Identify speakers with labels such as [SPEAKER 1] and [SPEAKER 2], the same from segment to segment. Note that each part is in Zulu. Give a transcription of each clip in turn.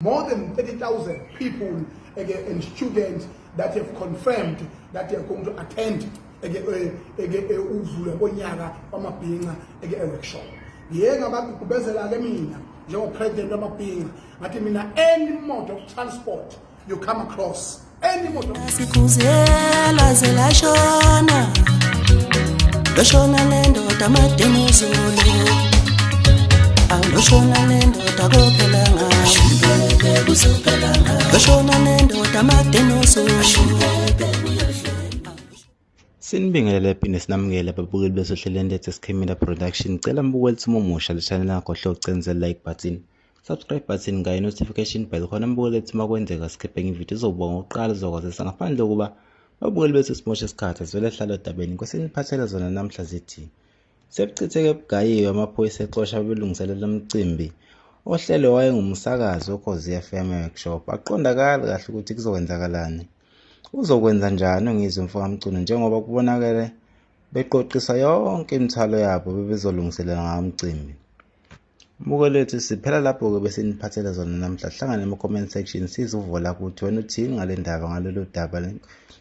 [SPEAKER 1] More than 30,000 people and students that have confirmed that they are going to attend ukuvulwa konyaka wamabhinca e-workshop. Ngiye ngabagqugqubezela-ke mina njengo-president wamabhinca, ngathi mina, any mode of transport you come across, any mode of
[SPEAKER 2] Sikhuzela zelashona Loshona lendoda madenuzulu Awuloshona lendoda kophela ngayo Loshona lendoda madenuzulu.
[SPEAKER 3] Sinibingelele phinde sinamukele ababukeli besohlelweni lethu Skhemila Production. Cela mbukeli uma umusha le channel yakho hlo ucenze like button, subscribe button kanye notification bell, khona mbukeli lethu uma kwenzeka sikhiphe ivideo izokuba ngokuqala uzokwazisa. Ngaphandle kokuba babukeli bethu simoshe isikhathi, sivele hlala odabeni kwesiniphathele zona namhla. Zithi sebuchitheke bugayiwe amaphoyisa exosha belungiselela umcimbi ohlelo wayengumsakazi woKhozi FM workshop. Aqondakali kahle ukuthi kuzokwenzakalani, uzokwenza njani uNgizwe mfokaMchunu, njengoba kubonakele beqoqisa yonke imithwalo yabo bebezolungiselela ngomcimbi. Mbukeli wethu, siphela lapho-ke besiniphathele zona namhla. Hlangane ema-comment section, size uvo lakho ukuthi wena uthini ngale ndaba, ngalolu daba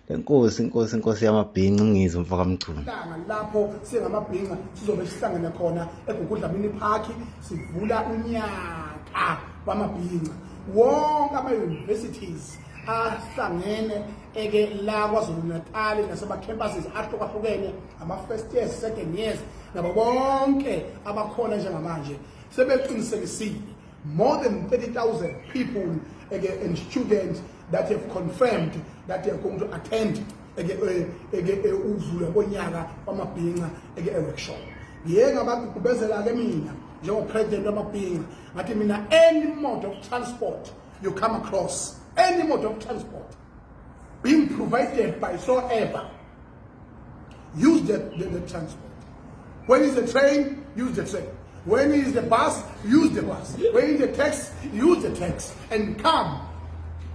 [SPEAKER 3] lenkosi inkosi inkosi yamabhinca uNgizwe mfokaMchunu.
[SPEAKER 1] Hlanga lapho singamabhinca sizobe sihlangene khona eGugu Dlamini Park, sivula unyaka wamabhinca. Wonke ama-universities ahlangene eke la KwaZulu Natal nasema-campuses ahlukahlukene, ama-first years, second years, nabo bonke abakhona njengamanje sebeqinisekisile, more than 30,000 people and students that have confirmed that they are going to attend ukuvulwa konyaka wamabhinca e-workshop. Ngiye ngabagqugqubezela-ke mina njengo-president wamabhinca, ngathi mina, any mode of transport you come across, any mode of transport being provided by so ever, use the transport. When is the train, use the train. When is the bus, use the bus. When is the taxi, use the taxi and come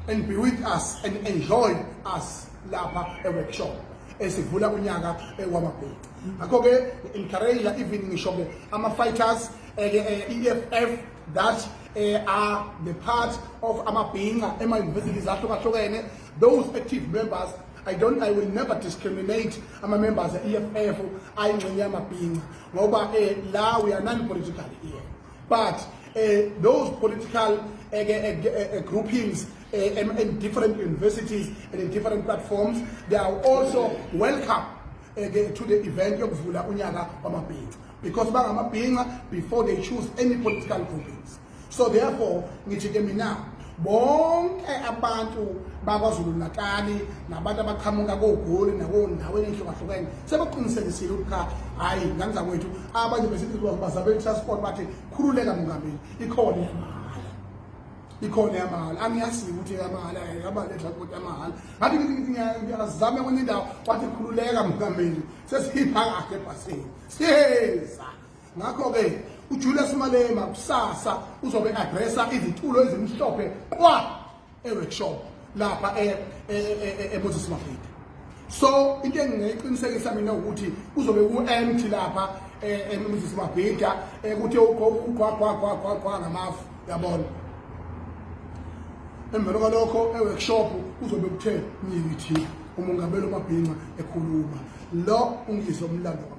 [SPEAKER 1] and be with us and enjoy us lapha e-workshop esivula unyaka wamabhinca. Ngakho-ke encourage even ngisho-ke ama-fighters EFF that are the part of amabhinca ema-universities ahlukahlukene, those active members. I will never discriminate ama-members e-EFF ayingxenye yamabhinca, ngoba la we are non-political here, but those political groupings in different universities and in different platforms, they are also welcome to the event yokuvula unyaka wamabhinca, because bangamabhinca before they choose any political groupings. So therefore ngithi ke mina, bonke abantu bakwaZulu Natali nabantu abaqhamuka koGoli nakondaweni ehlukahlukene sebeqinisekisile ukuthi cha, hayi ngane zakwethu, abanye besithi bazabe transport, bathi khululeka mongameli, ikhona yamahhala, ikhona yamahhala. Angiyazi ukuthi yamahhala yaba le transport yamahhala. Ngathi ngithi ngiyazama kwenye indawo, wathi khululeka mongameli, sesihipha kahle ebhasini, siyeza. Ngakho-ke uJulius Malema kusasa uzobe addressa izitulo ezimhlophe qwa e-workshop lapha eMoses Mabhida. So into engingayiqinisekisa mina ukuthi kuzobe ku-empty lapha eMoses Mabhida, ukuthi ugqwagqwagqwagqwa ngamafu, yabona. Emveni kwalokho e-workshop kuzobe kuthe nyikithi umongameli wamabhinca ekhuluma lo uNgizwe umlando.